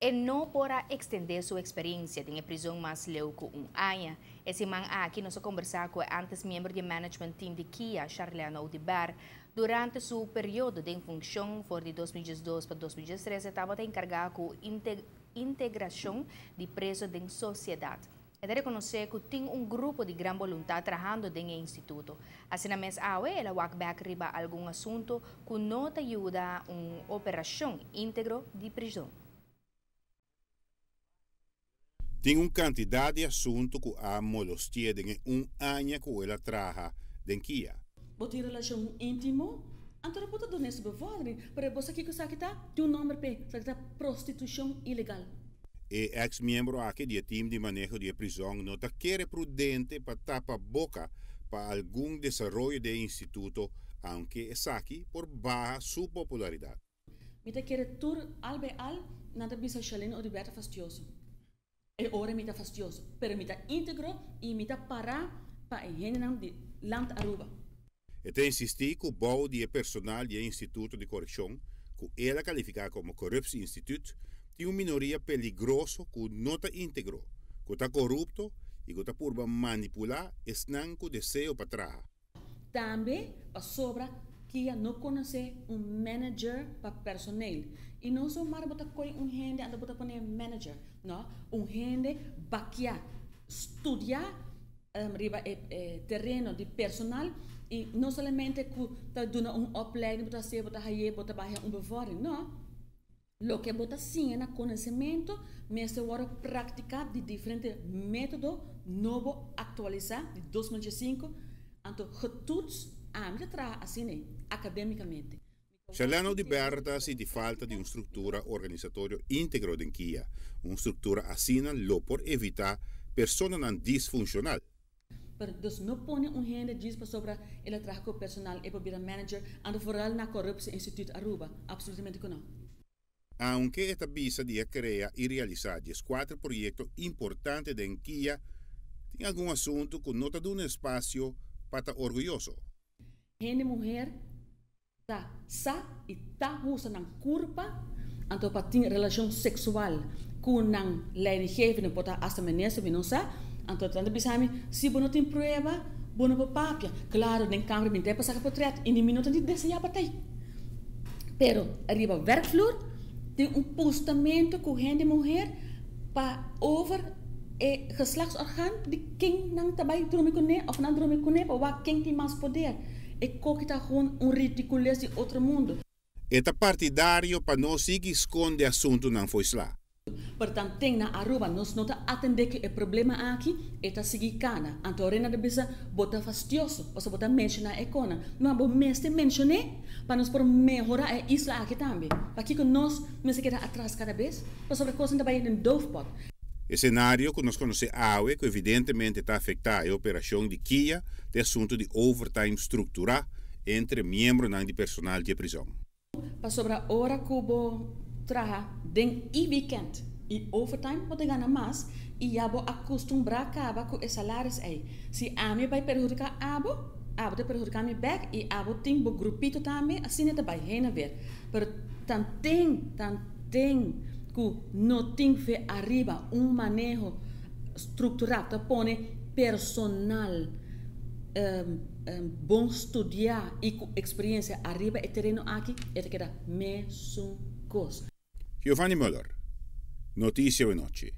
E no por a extende su experiencia den e prizon mas leu cu un aña. E siman aki nos a combersa cu e antes miembro di e management team di kia, Charlene Oduber. Durante su periodo den funcion for di 2012 pa 2013 e tabata encarga cu integracion di preso den sociedad. E ta reconoce cu tin un grupo di gran boluntad trahando den e instituto. Asina mes awe el a wak bek riba algun asunto cu no ta yuda un operacion integro di prizon. Tin un cantidad di asunto cu a molostie den e un aña cu el a traha den kia. Bo tin relashon íntimo? Anto bo ta duna su bevordering, pero bo sa kiko esaki ta? Tin un nòmber p'e, esaki ta prostitushon ilegal. E ex miembro aki di e team di maneho di e prizon no ta kere prudente pa tapa boca pa algun desaroyo den e instituto, aunke esaki por baha su popularidad. Mi ta kere tur al bij al nan ta bisa Shalene Oduber ta fastioso. E ora mi ta fastioso, pero mi ta integro y mi ta para pa e hendenan di Land Aruba. E ta insistí ku bou di e personal di e instituto di korekshon, ku el a kalifiká komo korupsie-instituut, tin un minoria peligroso ku no ta íntegro, ku ta korupto i ku ta purba manipulá esnan ku deseo pa traha. Tambe pasobra Kia no konosé un manager pa personeel. I no somar bo ta koi un hende anto bo ta pone manager. No, un hende bakiá, studiá riba e tereno di personal i no solamente ku ta duna un opleiding bo ta hasié, bo ta haye, bo ta bai un bevordering. No. Loke bo ta siña na konosementu mester wòrdu praktiká di diferente método nobo aktualisá di 2005, anto getoets. Ami ta traha asina akadémikamente. Shalano di Berta sinti falta di un struktura organisatorio íntegro den kia. Un struktura asina lo por evitá personanan disfunshonal. Pero dus no pone un hende djis pasobra el a traha ku personal e por bira manager, anto vooral na Corruptie Instituut Aruba. Absolutamente ku no. Aunke e ta bisa di a krea i realisá dieskuater proyekto importante den kia, tin algun asuntu ku no ta duna espasio pa ta orguyoso. Hende muher ta sa i ta usa nan kurpa anto pa tin relashon seksual ku nan leidinggevende por ta hasta minister mi no sa anto nan ta bisa mi si bo no tin prueba bo no por papia klaro den kamer mi ta saka potret i ni mi no ta desea pa ta pero riba werkvloer tin un pustamentu ku hende muher pa over e geslachtsorgaan di ken nan ta bai drumi kuné òf nan drumi kuné pa wak ken tin mas poder. E koki ta gewoon un ridicules di otro mundo. E ta partidario pa no sigui sconde asuntunan fo'i sla. Pero tanten na Aruba nos no ta atende cu e problema aki, e ta sigui cana. Anto Rena ta bisa, bo ta fastioso, pasobra bo ta menciona e conan. Ma bo mester mencion'e pa nos por mehora e isla aki tambe. Pakico nos mester keda atras cada bes? Pasobra cosnan ta bay den doofpot. E senario ku nos konosé awe ku evidentemente ta afektá e operashon di kia ta e asuntu di overtime strukturá entre miembronan di personal di e prizòn. Pasobra ora ku bo traha den e weekend i overtime bo ta gana mas i ya bo a kustumbrá kaba ku e salaris ei. Si ami bai perhudiká abo, abo ta perhudiká mi bèk i abo tin bo grupito tambe, asina ta bai heen en weer. Pero tanten, tanten ku no tin fe ariba un maneho strukturá ta pone personal bon studiá i ku eksperiencia ariba e tereno aki, e ta keda mesun kos. Giovanni Muller, Noticia Awenochi.